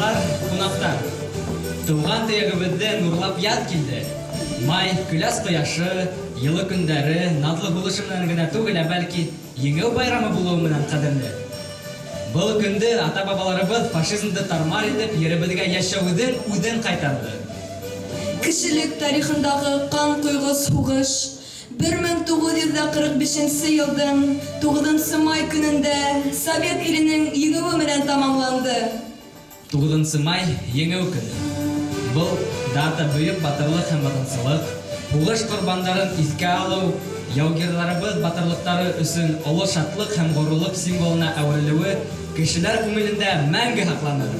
Балалар, кунактар. Тыуған төйәгебеҙҙе нурлап яҙ килде. Май, көләс ҡояшы, йылы көндәре, наҙлы һулышы менән генә түгел, ә бәлки Еңеү байрамы булыуы менән ҡәҙерле. Был көндө ата-бабаларыбыҙ фашизмды тармар итеп, еребеҙгә йәшәүҙең үҙен ҡайтарҙы. Кешелек тарихындағы ҡан ҡойғос һуғыш 1945 нче елдың тугызынчы май көнендә Совет иленең еңеүе менән тамамланды. Тугызынчы май, Еңеү көне. Был дата бөек батырлык һәм ватансылык, һугыш корбаннарын искә алыу, яугирларыбыз батырлыктары өчен олы шатлык һәм горурлык символына әверелүе кешеләр күңелендә мәңге һакланыр.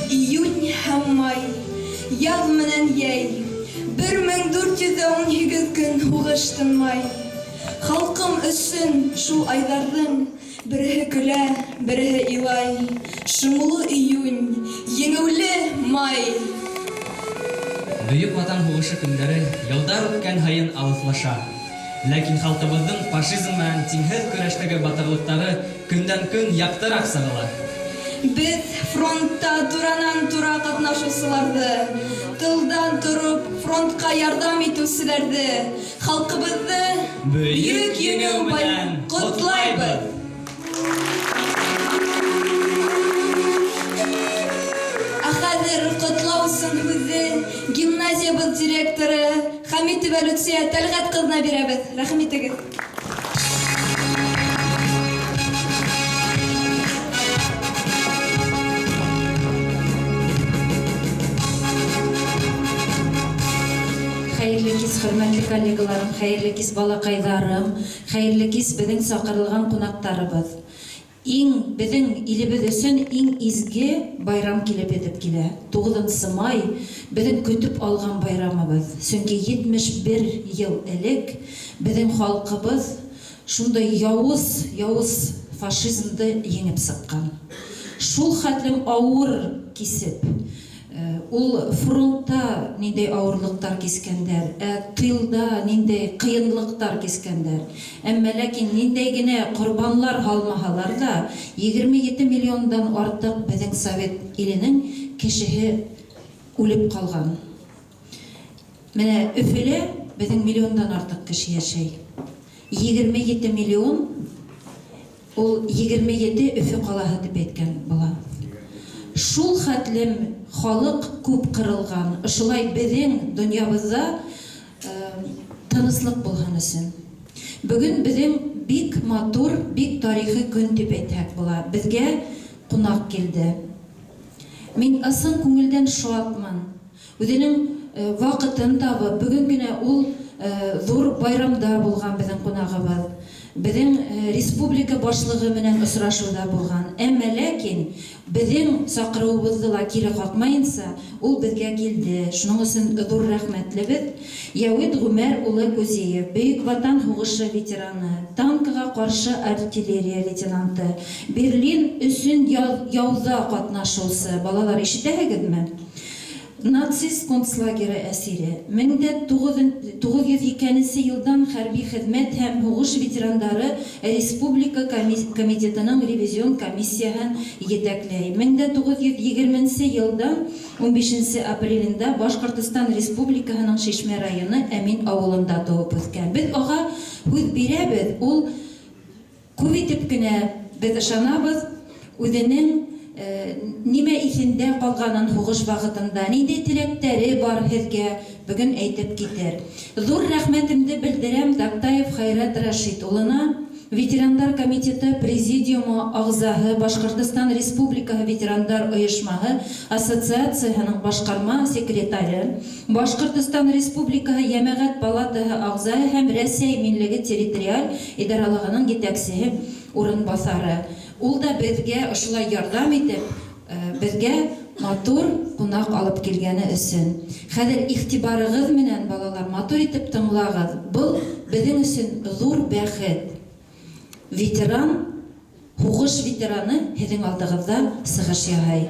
Июнь һәм май, яз менән йәй, 1418 көн һугыш тынмай. Халкым өчен шул айдарның Береһе көлә, береһе илай. Шомлы июнь, еңеүле май! Бөек Ватан һугышы көннәре елдар үткән һаен алыҫлаша. Ләкин халкыбызның фашизм менән тиңһеҙ көрәштәге батырлыктары көндән-көн яҡтыраҡ сағыла. Без фронтта туранан-тура катнашучыларҙы, тылдан тороп фронтка ярҙам итеүселәрҙе, Халҡыбыҙҙы Бөйөк Еңеү менән ҡотлайбыҙ! Ә хәҙер ҡотлау өсөн һүҙҙе гимназиябыҙ директоры Хәмитова Люция Тәлғәт ҡыҙына бирәбеҙ. Рәхим итегеҙ. Хәерле кис, хөрмәтле коллегаларым, хәерле кис, балакайҙарым, хәерле кис, беҙҙең саҡырылған ҡунаҡтарыбыҙ. Иң беҙҙең илебеҙ өсөн иң изге байрам килеп етеп килә. Тугызынсы май, беҙҙең көтөп алған байрамыбыҙ. Сөнки 71 йыл элек беҙҙең халҡыбыҙ шундай яуыз, яуыз фашизмды еңеп сыҡҡан. Шул хәтлем ауыр кисеп, Ул фронтта ниндәй авырлыктар кискәндәр, ә тылда ниндәй кыенлыктар кискәндәр. Әмма ләкин ниндәй генә корбанлар һалмаһалар да, 27 миллиондан артык безнең совет иленең кешеһе үлеп калган. Менә Өфөлә безнең миллиондан артык кеше яшәй. 27 миллион Ул 27 Өфе калаһы дип әйткән була. Шул хәтлем халык күп кырылган, ошолай безең дөньябызда тыныслык булһын өчен. Бүген безең бик матур, бик тарихи көн дип әйтһәк була. Безгә кунак килде. Мин ысын күңелдән шатмын. Үзенең вакытын табып, бүген генә ул зур байрамда булган безнең кунагыбыз. Безнең республика башлыгы менән очрашуда булган. Әмма ләкин безнең чакыруыбызды ла кире какмаенча, ул безгә килде. Шуның өчен зур рәхмәтлебез. Яүит Гомәр улы Кузеев, Бөек Ватан һугышы ветераны, танкыга каршы артиллерия лейтенанты, Берлин өчен яуда катнашучы, балалар, ишетәһегезме? Нацист концлагеры әсире, 1902 нче елдан хәрби хезмәт һәм һугыш ветерандары республика комитетының ревизион комиссияһен етәкләй, 1920 нче елдан унбишенче апрелендә Башкортостан Республикаһының Шишмә районы Әмин авылында туып үскән. Без ага һүз бирәбез, ул Күп итеп кенә, без ышанабыз, үзенең нимә исендә калганын һугыш вакытында, нинди теләктәре бар һезгә бүген әйтеп китер. Зур рәхмәтемде белдерәм Тактаев Хайрат Рәшит улына, Ветерандар комитеты президиумы агъзаһы, Башкортостан Республикаһы ветерандар оешмаһы ассоциацияһының башкарма секретаре, Башкортостан Республикаһы Йәмәгать палатаһы агъзаһы һәм Рәсәй минлеге территориаль идаралыгының етәксеһе урынбасары. Ул да безгә ошолай ярдәм итеп, безгә матур кунак алып килгәне өчен. Хәзер игътибарыгыз менән, балалар, матур итеп тыңлагыз. Был безнең өчен зур бәхет. Ветеран, һугыш ветераны һеҙҙең алдығыҙҙа сығыш яһай.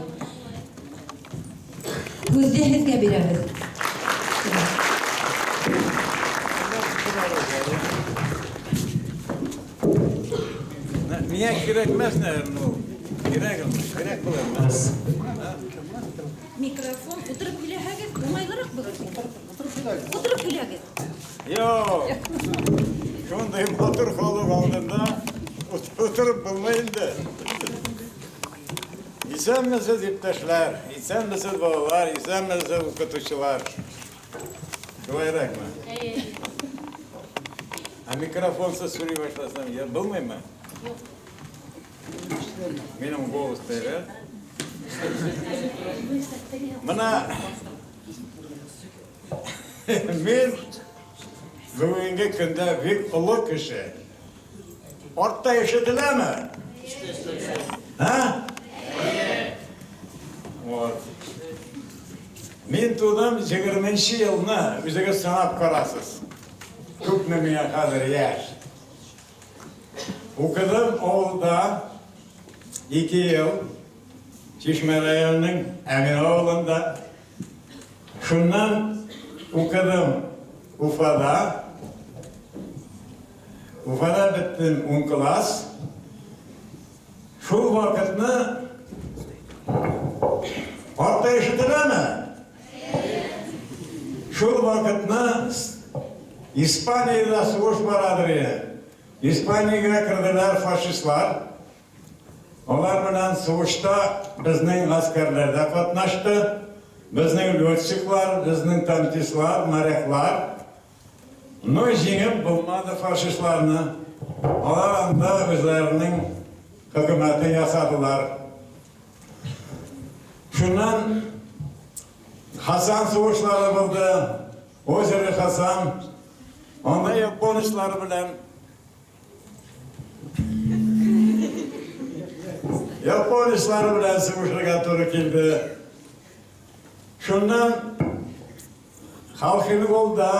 Һүҙҙе һеҙгә бирәбеҙ. Миңә кирәкмәҫ, наверное, ул. Кирәк, кирәк булыр. Микрофон утырып һөйләһәгеҙ, уңайлыраҡ булыр. Утырып һөйләгеҙ. Юҡ. Шундай матур халыҡ алдында утырып булмай инде. Иҫәнмеһегеҙ, иптәшләр, иҫәнмеһегеҙ, балалар, иҫәнмеһегеҙ, уҡытыусылар. Шулайыраҡмы? Ә микрофонһыҙ һөйләй башлаһам, я булмаймы? Минең голос теге. Мына мин бөгөнгө көндә бик оло кеше. Артта ишетеләме? Һа? Вот. Мин тыуҙым 20 йылны, үҙегеҙ һанап ҡарағыҙ. Күпме миңә хәҙер йәш. Уҡыным ауылда 2 йыл, Шишмә районының Әмин ауылында. Шунан уҡыным Уфала. Уфала бөттөм 10 класс. Шул ваҡытны артта ишетеләме? Шул ваҡытны Испанияла һуғыш баралыр ине. Испанияға керҙеләр фашистлар. Улар менән һуғышта беҙҙең ғәскәрҙәр ҙә ҡатнашты. Беҙҙең летчиклар, беҙҙең танкистлар, моряклар. Но еңеп булманы фашистларны. Улар анда үҙҙәренең хөкүмәтен яһанылар. Шунан Хасан һуғыштары булды. Озеро Хасан. Анда японецлар менән һуғышырға тура килде. Шунан Халхин-Голда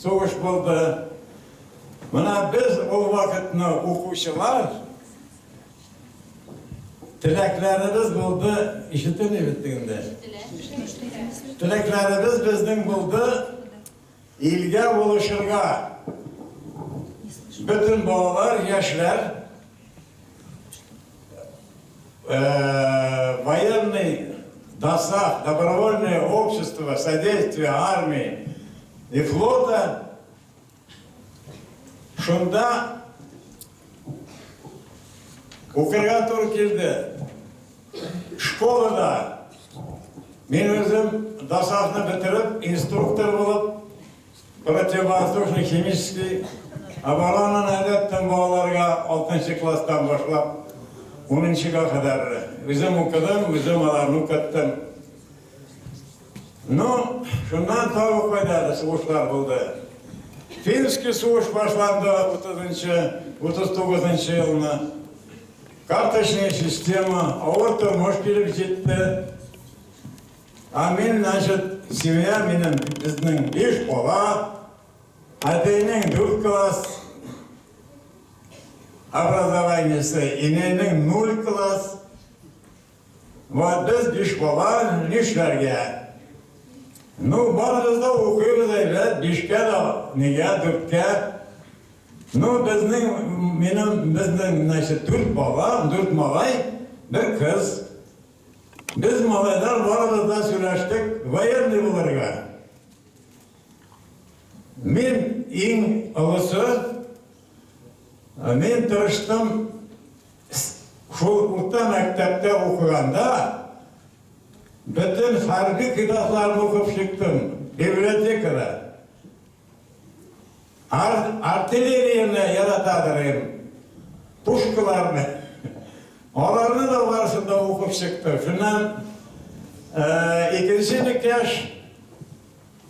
һуғыш булды. Мына беҙ ул ваҡытны уҡыусылар теләктәребеҙ булды, ишетелмәй бит инде. Теләктәребеҙ беҙҙең булды илгә булышырға. Бөтөн балалар, йәшләр военный ДОСААФ, добровольное общество содействия армии и флота, шунда уҡырға тура килде. Школала мин үҙем ДОСААФ ны бөтөрөп, инструктор булып, противовоздушный химический оборонаны өйрәттем балаларға 6 класстан башлап 10-ға ҡәҙәр. Үҙем уҡыным, үҙем уларны уҡыттым. Ну, шунан тағы ҡайҙа һуғыштар булды. Финский һуғыш башланды 30-нчы, 39 йылны. Карточная система, ауыр тормош килеп етте. А мин, значит, семья минең, беҙҙең биш бала, атайның 4 класс образованиесе, инәйнең 0 класс. Вот беҙ биш бала нишләргә? Ну, барыбыҙ ҙа уҡыйбыҙ әйбәт, бишкә лә, нигә, дүрткә. Ну, беҙҙең, минең, беҙҙең, значит, дүрт бала, дүрт малай, бер ҡыҙ. Беҙ малайҙар барыбыҙ ҙа һөйләштек военный булырға. Мин иң олоһо, мин тырыштым шул урта мәктәптә уҡығанда бөтөн хәрби китапларны уҡып сыҡтым библиотекала. Артиллерияны яраталар инем, пушкаларны. Уларны ла барыһын да уҡып сыҡтым. Шунан икенсе энекәш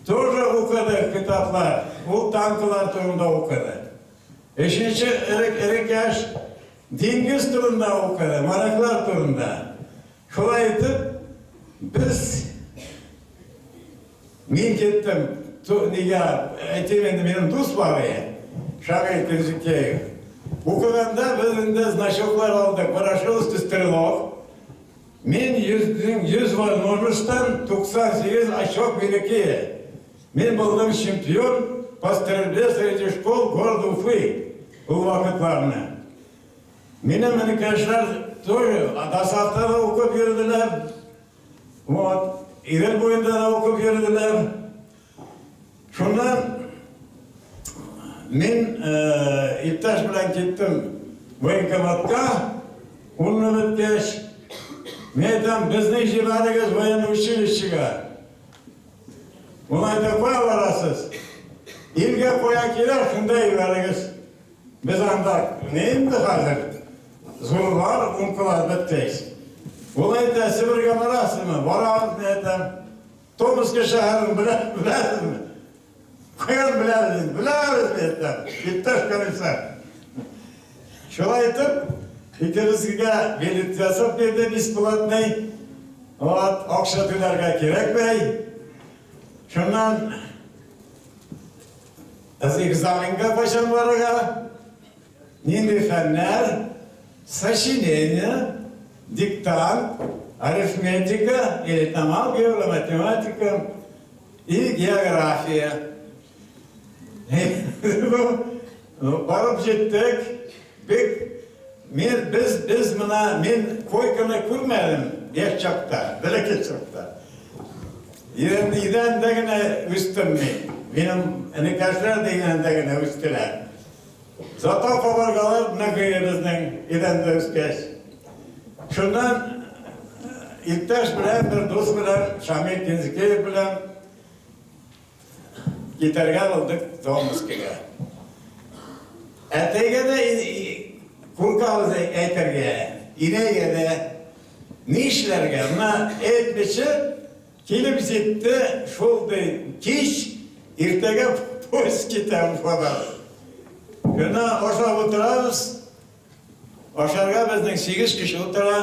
тоже уҡыны китаплар. Ул танкылар тураһында уҡыны. Өсөнсө энекәш диңгеҙ тураһында уҡыны, моряклар тураһында. Шулай итеп, беҙ мин киттем, нигә, әйтәйем инде, минең дуҫ бар ине, Шағир Кенжекеев. Уҡығанда беҙ инде значоклар алдыҡ, Ворошиловский стрелок. Мин 100 возможностьтан 98 очок минеке. Мин булдым чемпион по стрельбе среди школ города Уфы ул ваҡытларны. Минең энекәшләр тоже ДОСААФта да уҡып йөрөделәр. Вот. Идел буйында ла уҡып йөрөделәр. Шунан мин иптәш белән киттем военкоматҡа, уны бөткәс, мин әйтәм, беҙҙе ебәрегеҙ военный училищеға. Ул әйтә, ҡайҙа бараһығыҙ? Илгә ҡая килә, шунда ебәрегеҙ. Беҙ анда ни инде хәҙер? Ҙурҙар, ун класс бөткәс. Ул әйтә, Себергә бараһыңмы? Барабыҙ, мин әйтәм. Томск шәһәрен беләһеҙме? Ҡайҙан беләбеҙ инде? Беләбеҙ, мин әйтәм. Иптәш комиссар. Шулай итеп, икебеҙгә билет яһап бирҙе бесплатный. Вот, аҡса түләргә кәрәкмәй. Шунан экзаменға ҡасан барырға? Ниндәй фәндәр? Сочинение, диктант, арифметика или там алгебра, математика и география. Барып еттек, бик мин беҙ бына мин койканы күрмәнем йәш саҡта, бәләкәй саҡта. Иҙәндә генә үҫтем мин. Минең энекәшләр ҙә иҙәндә генә үҫтеләр. Зато ҡабырғалар ныҡ беҙҙең иҙәндә үҫкәс. Шунан иптәш белән, бер дуҫ белән, Шамил Кинзикеев белән китергә булдыҡ Томскиға. Әтәйгә ҙә ҡурҡабыҙ әйтергә, инәйгә ҙә нишләргә? Бына әйтмәйсә килеп етте шул кис, иртәгә поезд китә Уфадан. Бына ашап ултырабыҙ. Ашарға беҙҙең 8 кеше ултыра.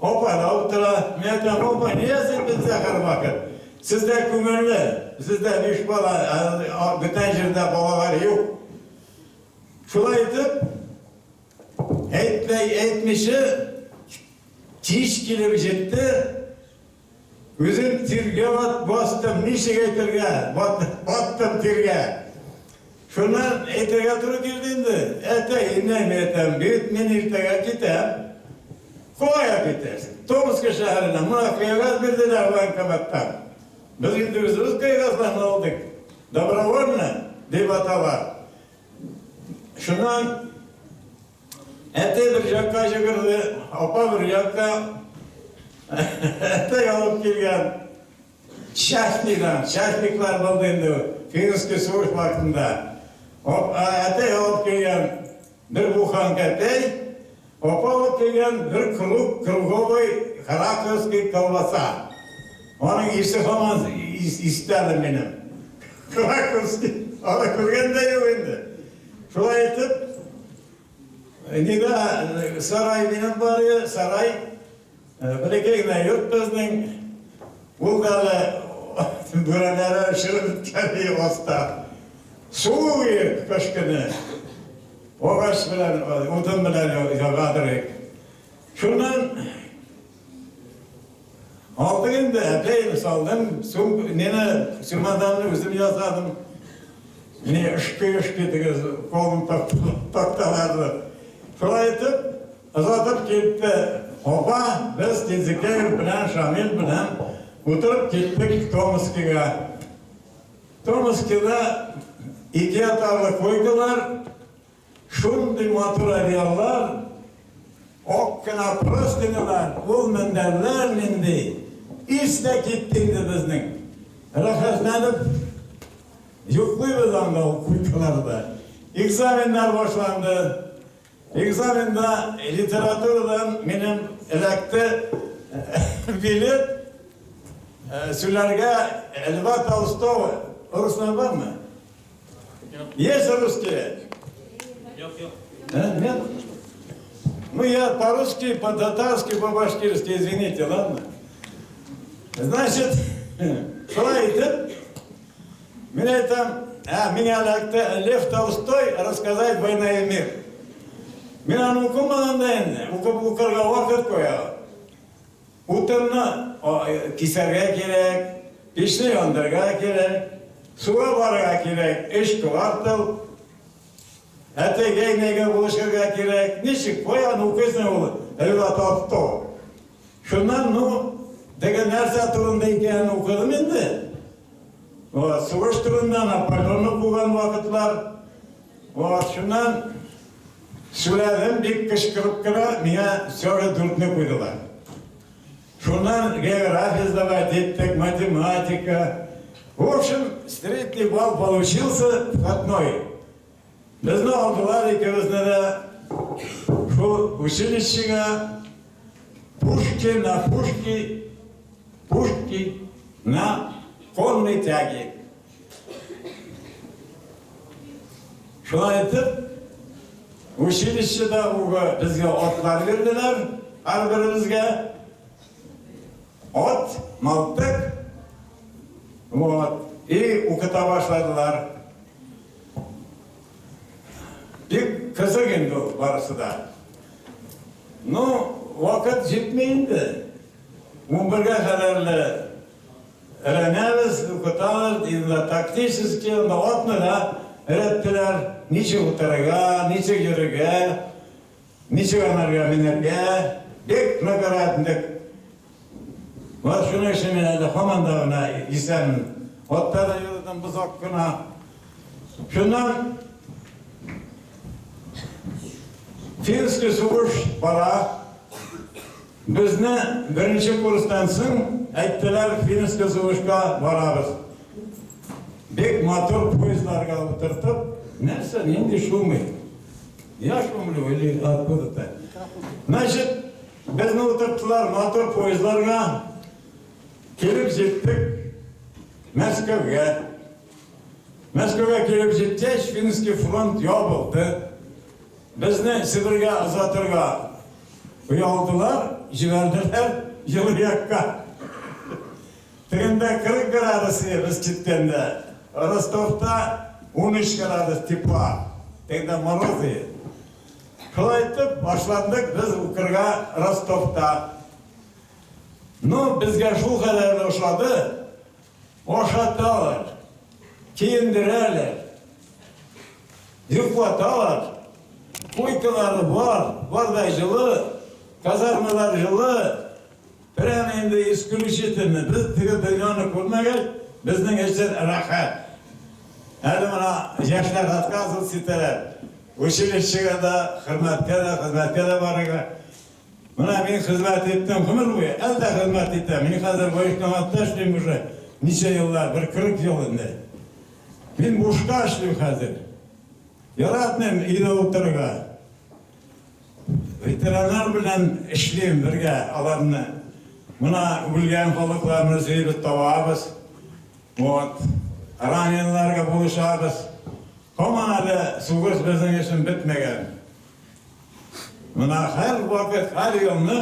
Апа ла ултыра. Мин әйтәм, апа, ниңә һин беҙҙә һәр ваҡыт? Һеҙҙә күңелле, һеҙҙә биш бала, бөтә ерҙә балалар юҡ. Шулай итеп, әйтмәй, әйтмәйсә, кис килеп етте. Үҙем тиргә баттым, нисек әйтергә, баттым тиргә. Шунан әйтергә тура килде инде. Әтәй, инәй, әйтәм, бит мин иртәгә китәм. Ҡайҙа китәһең? Томск шәһәренә, бына ҡағыҙ бирҙеләр военкоматтан. Беҙ инде үҙебеҙ ҡағыҙҙан алдыҡ. Добровольно, тип атала. Шунан әтәй бер яҡҡа йүгерҙе, апа бер яҡҡа. Әтәй алып килгән частниктан, частниклар булды инде финский суғыш ваҡытында. Әтәй алып килгән бер буханка әтәй, апа алып килгән бер круг, круговой краковский колбаса. Уның еҫе һаман иҫтә әле минең. Краковский, уны күргән дә юҡ инде. Шулай итеп, ниҙә сарай минең бар ине, сарай, бәләкәй генә йорт беҙҙең, ул да әле бүрәнәләре шереп бөткән аҫта. Һыуыҡ ине ҡыш көнө. Ағас белән, утын белән яғалар ине. Шунан алдыҡ инде, әпәй салдым, нине, чемоданны үҙем яһаным. Ни ышҡый-ышҡый теге ҡулым таҡталарҙы. Шулай итеп, оҙатып китте. Апа, беҙ Кинзикеев белән, Шамил белән ултырып киттек Томскиға. Томскиҙа ике ятаҡлы койкалар, шундай матур одеялдар, аҡ ҡына простынялар, ул мендәрҙәр ниндәй. Иҫ тә китте инде беҙҙең. Рәхәтләнеп йоҡлайбыҙ анда ул койкаларҙа. Экзамендар башланды. Экзаменда литературанан минең эләкте билет һөйләргә Льва Толстого. Урыҫлар бармы? Есть русские? Юҡ, юҡ. Э, нет? Ну, я по-русски, по-татарски, по-башкирски, извините, ладно? Значит, шулай итеп, мин әйтәм, миңә эләкте Лев Толстой рассказать «Война и мир». Мин уны уҡымаған да инде, уҡып уҡырға ваҡыт ҡуя. Утынны киҫергә кәрәк, мисне яндырырға кәрәк, һыуға барырға кәрәк, өс квартал, әтәйгә инәйгә булышырға кәрәк. Нисек ҡайҙан уҡыйһың ул? Льва Толстого. Шуннан, ну, теге нәрсә турында икәнен укыдым инде. Вот, сугыш турында Наполеонны куган вакытлар. Вот, шуннан сөйләдем, бик кычкырып кына, миңа все же дүртне куйдылар. Шуннан география сдавать иттек, математика. В общем, средний балл получился входной. Безне алдылар икебезне дә шул училищега Пушки на пушки, пушки на конной тяге. Шулай итеп, училищеда угы безгә атлар бирделәр, һәрберебезгә ат, мылтык, вот, и укыта башладылар. Бик кызык инде ул барысы да. Ну, вакыт җитми инде. 11-гә кадәрле өйрәнәбез, укытабыз, инде тактически, анда атны да өйрәттеләр, ничек утырырга, ничек йөрергә, ничек анарга менәргә. Бик нык өйрәттек. Вот шуның өчен мин әле һаман да менә исәнмен. Атта да йөрдем озак кына. Шуннан Финский сугыш бара. Безне беренче курстан соң әйттеләр, финский сугышка барабыз. Бик матур поездларга утыртып, нәрсә, нинди шумый? Я шумлю или откуда-то? Значит, безне утырттылар матур поездларга. Килеп җиттек Мәскәүгә. Мәскәүгә килеп җиткәч, Финский фронт ябылды. Безне Себергә озатырга оялдылар, җибәрделәр җылы якка. Тегендә 40 градус иде без киткәндә. Ростовта 13 градус тепла. Тегендә мороз иде. Шулай итеп башландык без укырга Ростовта. Ну, безгә шул кадәр ошады. Ашаталар, киендерәләр, йоклаталар. Койкалары бар, бар да җылы, казармалар җылы. Прямо инде исключительно. Без теге дөньяны күрмәгәч, безнең өчен рәхәт. Әле менә яшьләр отказываться итәләр. Училищега да, хөрмәткә дә, хезмәткә дә барырга. Менә мин хезмәт иттем гомер буе, әле дә хезмәт итәм. Мин хәзер военкоматта эшлим уже ничә еллар, бер 40 ел инде. Мин бушка эшлим хәзер. Яратмыйм өйдә утырырга. Ветераннар белән эшлим бергә аларны. Менә үлгән халыкларны җыеп табабыз. Вот. Раненларга булышабыз. Һаман әле сугыш безнең өчен бетмәгән. Менә һәр вакыт, һәр елны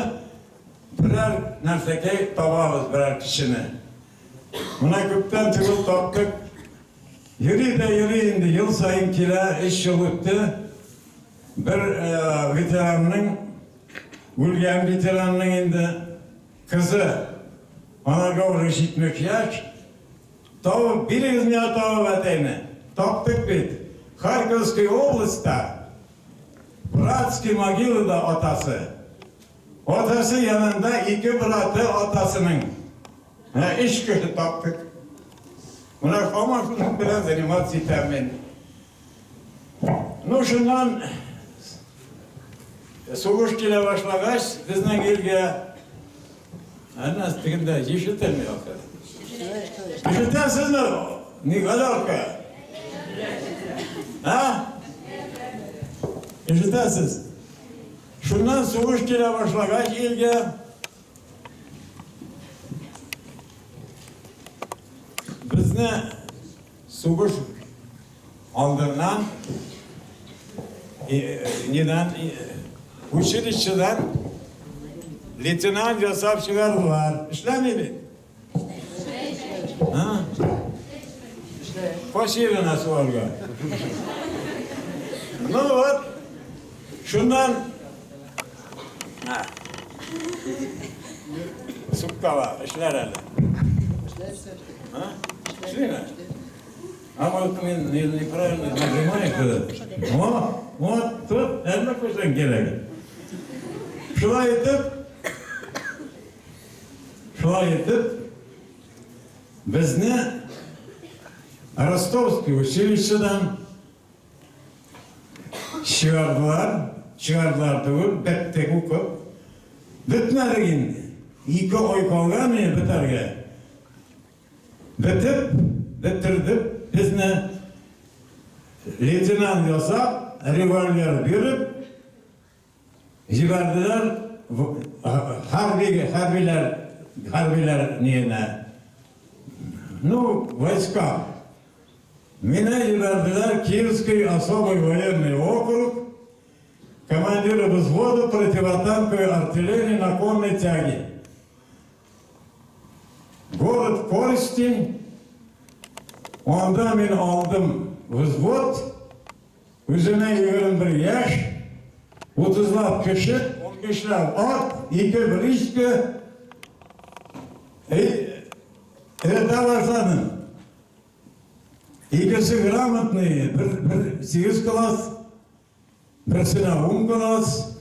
берәр нәрсәкәй табабыз, берәр кешене. Менә күптән түгел таптык. Йөри дә йөри инде, ел саен килә, өч ел үтте. Бер ветеранның, үлгән ветеранның инде кызы, анарга уже 70 яшь. Табып бирегез миңа табып әтәйне. Таптык бит. Харьковской областьта Братский могилада атасы. Атасы янында ике браты атасының. Менә өч кеше таптык. Менә һаман шуның белән заниматься итәм мин. Ну, шуннан сугыш килә башлагач, безнең илгә Әнә тегендә ишетәме ахыр. Ишетәсезме? Никадәркә? Ә? Ишетәсез? Шуннан сугыш килә башлагач илгә безне сугыш алдыннан нидән училищедан лейтенант ясап чыгардылар. Эшләми бит. А? Спасибо на суалга. Ну вот, шуннан Суктала, эшләр әле. А? Эшлиме? А может, мин неправильно нажимаю когда? О, вот тут әллә кайчан кирәк. Шулай итеп, шулай итеп, безне Ростовский училищедан чыгардылар, чыгардылар түгел, беттек укып. Бетмәдек инде. Ике ай калган иде бетәргә. Бетеп, бетердек безне лейтенант ясап, револьвер биреп, җибәрделәр хәрби, хәрбиләр, хәрбиләр ниенә. Ну, войска. Мине җибәрделәр Киевский особый военный округ, командира взвода противотанковой артиллерии на конной тяге. Город Коростень, анда мин алдым взвод, үземә 21 яшь, 30лап кеше, 15ләп ат, ике бричка. Өйрәтә башладым. Икесе грамотный, бер, бер 8 класс, берсенә 10 класс,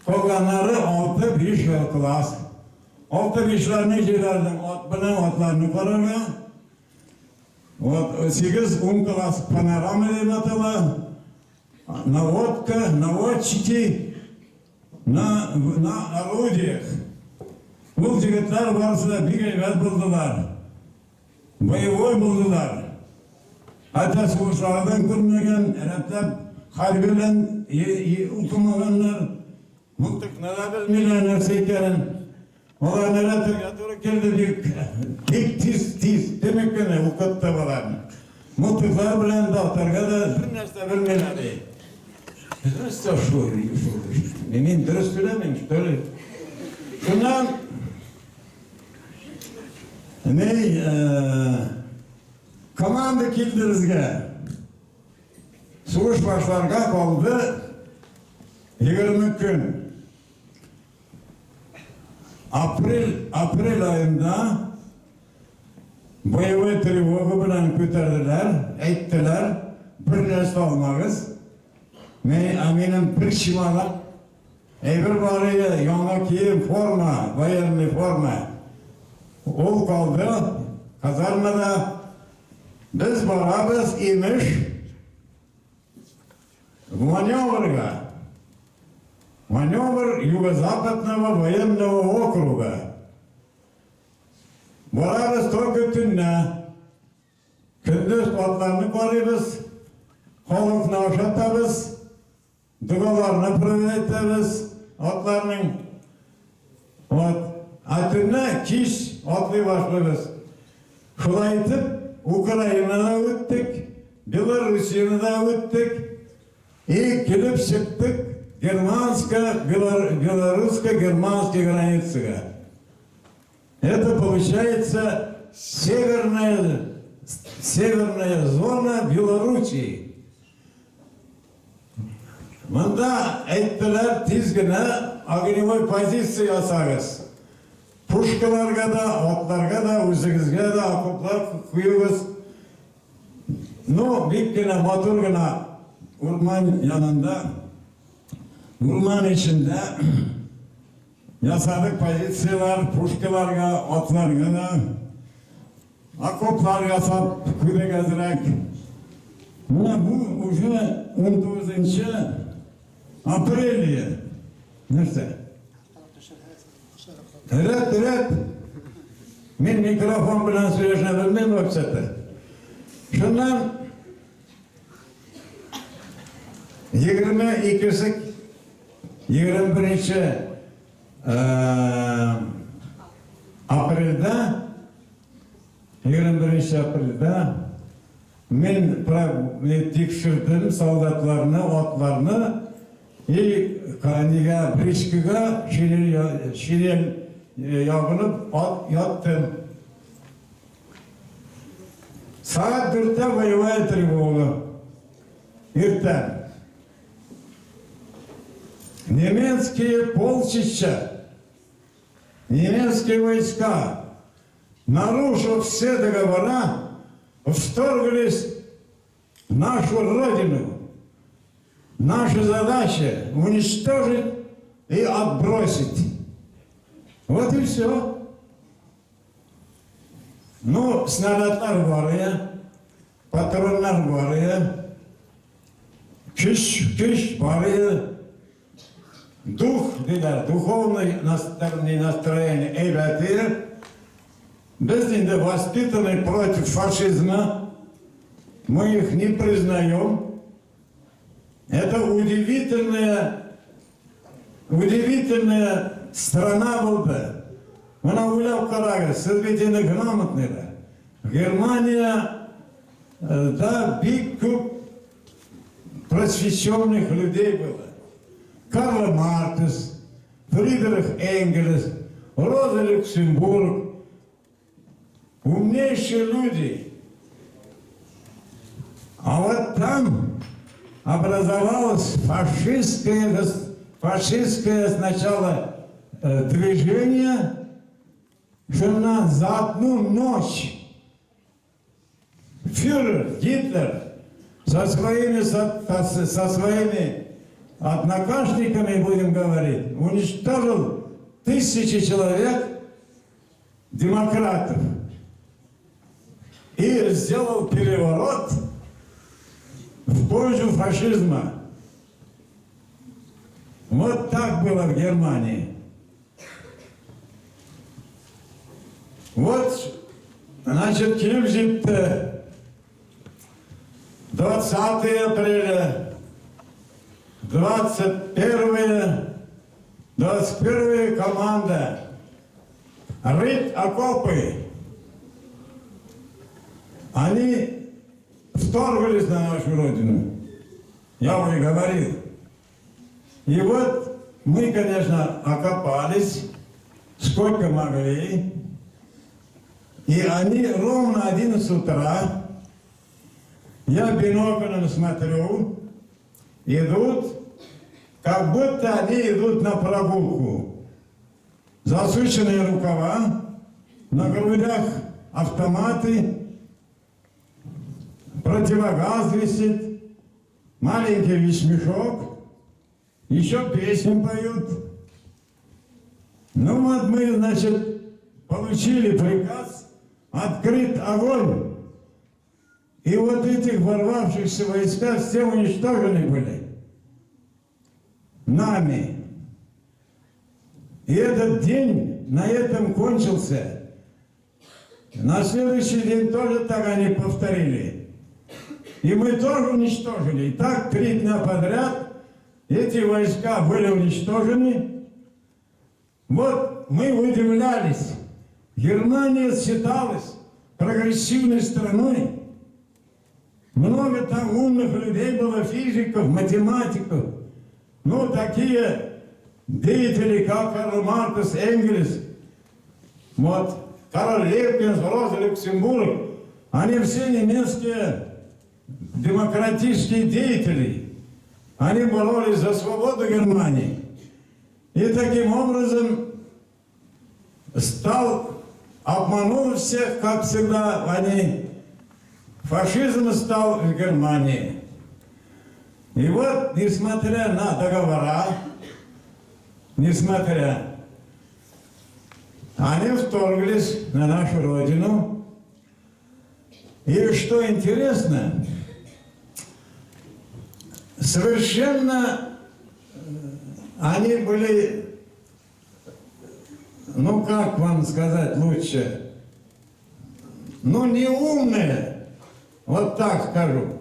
калганнары 6-5 класс. 6-5ләрне җибәрдем ат белән атларны карарга. Вот 8-10 класс панорама дип атала. Наводка, наводчики на орудиях. Ул егетләр барысы да бик әйбәт булдылар. Боевой булдылар. Хәтта сугышлардан күрмәгән, рәтләп хәрби белән укымаганнар, мылтыкны да белмиләр нәрсә икәнен. Аларны өйрәтергә туры килде бик, бик тиз, тиз, тимәк кенә укытты аларны. Мылтыклар белән дә атарга да бер нәрсә белмиләр ди. Дөрес тә шул, шул. Мин дөрес сөйләмим, что ли? Шуннан ни, команда килде безгә. Сугыш башларга калды 20 көн. Апрель, апрель аенда боевой тревога белән күтәрделәр, әйттеләр, бер нәрсә алмагыз. Мен, ә минем бер чемодан әйбер бар иде, яңа кием, форма, военный форма. Ул калды казармада. Без барабыз, имеш, в маневрга. Маневр Юго-Западного военного округа. Барабыз только төнлә. Көндез атларны карыйбыз, халыкны ашатабыз, догаларны проверять итәбез, атларның. Вот. А төнлә кич атлый башлыйбыз. Шулай итеп, Украинаны үттек, Белоруссияны да үттек. И килеп чыктык германско, белорусско-германской границага. Это получается северная зона Белоруссии. Монда әйттеләр, тиз генә огневой позиция ясагыз. Пушкаларга да, атларга да, үзегезгә дә окоплар куегыз. Ну, бик кенә матур гына урман янында, урман эчендә ясадык позициялар, пушкаларга, атларга да. Окоплар ясап куйдык әзрәк. Менә бу уже 19 апреля. Нәрсә? Рәт, рәт. Мин микрофон белән сөйләшә белмим вообще-то. Шуннан 22-се 21 апрельдә 21 апрельдә мин тикшердем солдатларны, атларны и нигә бричкага шинель ябынып ат яттым. Сәгать 4-тә боевая тревога. Иртән. Немецкие полчища, немецкие войска, нарушив все договора, вторглись в нашу родину. Наша задача – уничтожить. И отбросить. Вот и все. Ну, снарядлар бар ине, патроннар бар ине, көс, көс бар ине, дух, тиләр, духовный настроение әйбәт ине. Беҙ инде воспитаны против фашизма, мы их не признаем. Это удивительная, удивительная страна была. Бына уйлап ҡарағыҙ, һеҙ бит инде грамотныйлар. Германия да, бик күп просвещенных людей было. Карл Маркс, Фридрих Энгельс, Роза Люксембург. Умнейшие люди. А вот там образовалось фашистское сначала движение, что за одну ночь фюрер Гитлер со своими однокашниками, будем говорить, уничтожил тысячи человек, демократов, и сделал переворот в пользу фашизма. Вот так было в Германии. Вот, значит, килеп етте 20 апреля, 21, 21 команда рыть окопы. Они вторглись на нашу родину. Я уже говорил. И вот мы, конечно, окопались, сколько могли. И они ровно 11 утра, я биноклем смотрю, идут, как будто они идут на прогулку. Засученные рукава, на грудях автоматы, противогаз висит, маленький вещмешок, еще песни поют. Ну вот мы, значит, получили приказ открыть огонь. И вот этих ворвавшихся войска все уничтожены были нами. И этот день на этом кончился. На следующий день тоже так они повторили. И мы тоже уничтожили. И так 3 дня подряд эти войска были уничтожены. Вот мы удивлялись. Германия считалась прогрессивной страной. Много там умных людей было, физиков, математиков. Ну, такие деятели, как Карл Маркс, Энгельс, вот, Карл Либкнехт, Роза Люксембург, они все немецкие демократические деятели. Они боролись за свободу Германии. И таким образом стал, обманул всех, как всегда, они, фашизм стал в Германии. И вот, несмотря на договора, несмотря, они вторглись на нашу родину. И что интересно, совершенно они были, ну, как вам сказать лучше, ну, не умные, вот так скажу.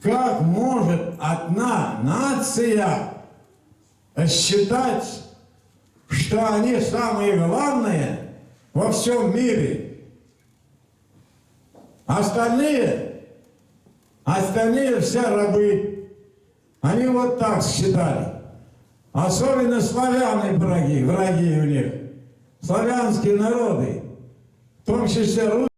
Как может одна нация считать, что они самые главные во всем мире? Остальные все рабы. Они вот так считали. Особенно славяне враги, враги у них. Славянские народы, в том числе русские.